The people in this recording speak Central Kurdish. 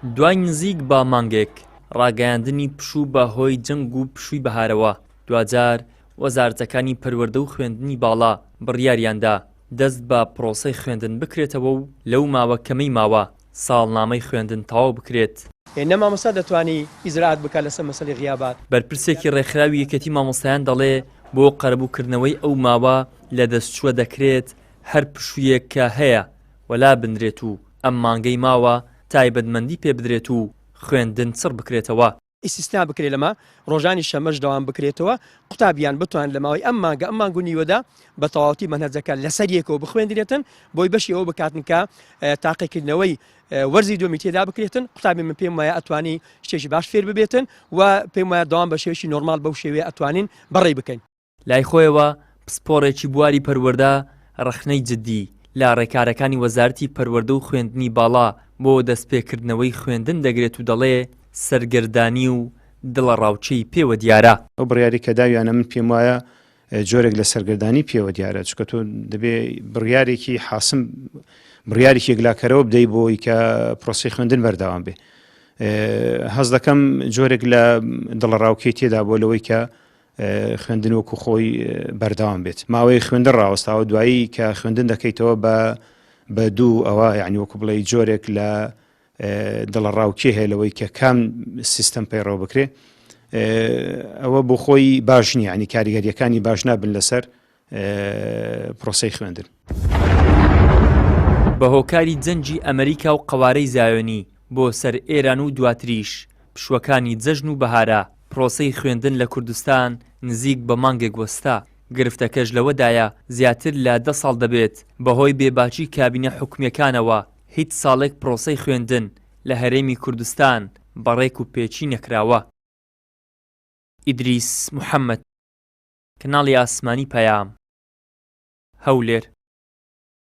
دوای نزیک بە مانگێک ڕاگەیاندنی پشوو بە هۆی جەنگ و پشووی بەهارەوە، دواجار وەزارەتەکانی پەروەردە و خوێندنی باڵا بڕیاریاندا دەست بە پرۆسەی خوێندن بکرێتەوە و لەو ماوە کەمەی ماوە ساڵنامەی خوێندن تەواو بکرێت. نە مامۆستا دەتوانی ئیجرائات بکات لەسەر مەسەلەی غیابات. بەرپرسێکی ڕێکخراوی یەکێتی مامۆستایان دەڵێ بۆ قەرەبووکردنەوەی ئەو ماوە لەدەستچووە دەکرێت هەر پشوویەک کە هەیە وەلا بنرێت و ئەم مانگەی ماوە تایبەتمەندی پێ بدرێت و خوێندن چڕ بکرێتەوە. ئیستیسنا بکرێت لەمە، ڕۆژانی شەمەش دەوام بکرێتەوە، قوتابیان بتوانن لە ماوەی ئەم مانگە ئەم مانگ و نیوەدا بە تەواوەتی مەنهەجەکە لەسەر یەکەوە بخوێندرێتن بۆی بەشی ئەوە بکاتن کە تاقیکردنەوەی وەرزی دووەمی تێدا بکرێتن قوتابی من پێم وایە ئەتوانی شتێکی باش فێر ببێتن و پێم وایە دەوام بە شێوەیەکی نۆرماڵ بەو شێوەیە ئەتوانین بەڕێی بکەین. لای خۆیەوە پسپۆڕێکی بواری پەروەردە ڕەخنەی جددی لە ڕێکارەکانی وەزارەتی پەروەردە و خوێندنی باڵا بۆ دەستپێکردنەوەی خوێندن دەگرێت و دەڵێ سەرگەردانی و دڵەڕاوکێی پێوە دیارە. ئەو بڕیارەی کە داویانە من پێم وایە جۆرێک لە سەرگەردانی پێوە دیارە، چونکە تۆ دەبێ بڕیارێکی حاسم بڕیارێکی یەکلاکەرەوە بدەی بۆی کە پرۆسەی خوێندن بەردەوام بێ. هەست دەکەم جۆرێک لە دڵەڕاوکێی تێدا بووە لەوەی کە خوێندن وەکو خۆی بەردەوام بێت ماوەی خوێندن ڕاوەستاوە دوایی کە خوێندن دەکەیتەوە بە بە دوو ئەوە یعنی وەکو بڵێ جۆرێک لە دڵەڕاوکێ هەیە لەوەی کە کام سیستەم پەیڕەو بکرێ ئەوە بۆ خۆی باش نییە ینی کاریگەریەکانی باش نابن لەسەر پرۆسەی خوێندن. بە هۆکاری جەنگی ئەمریکا و قەوارەی زایۆنی بۆ سەر ئێران و دواتریش پشووەکانی جەژن و بەهارە، پرۆسەی خوێندن لە کوردستان نزیک بە مانگێک وەستا، گرفتەکەش لەوەدایە زیاتر لە دە ساڵ دەبێت بەهۆی بێباکی کابینە حکومییەکانەوە هیچ ساڵێک پرۆسەی خوێندن لە هەرێمی کوردستان بە ڕێک و پێکی نەکراوە. ئیدریس محەمەد، کەناڵی ئاسمانی پەیام، هەولێر.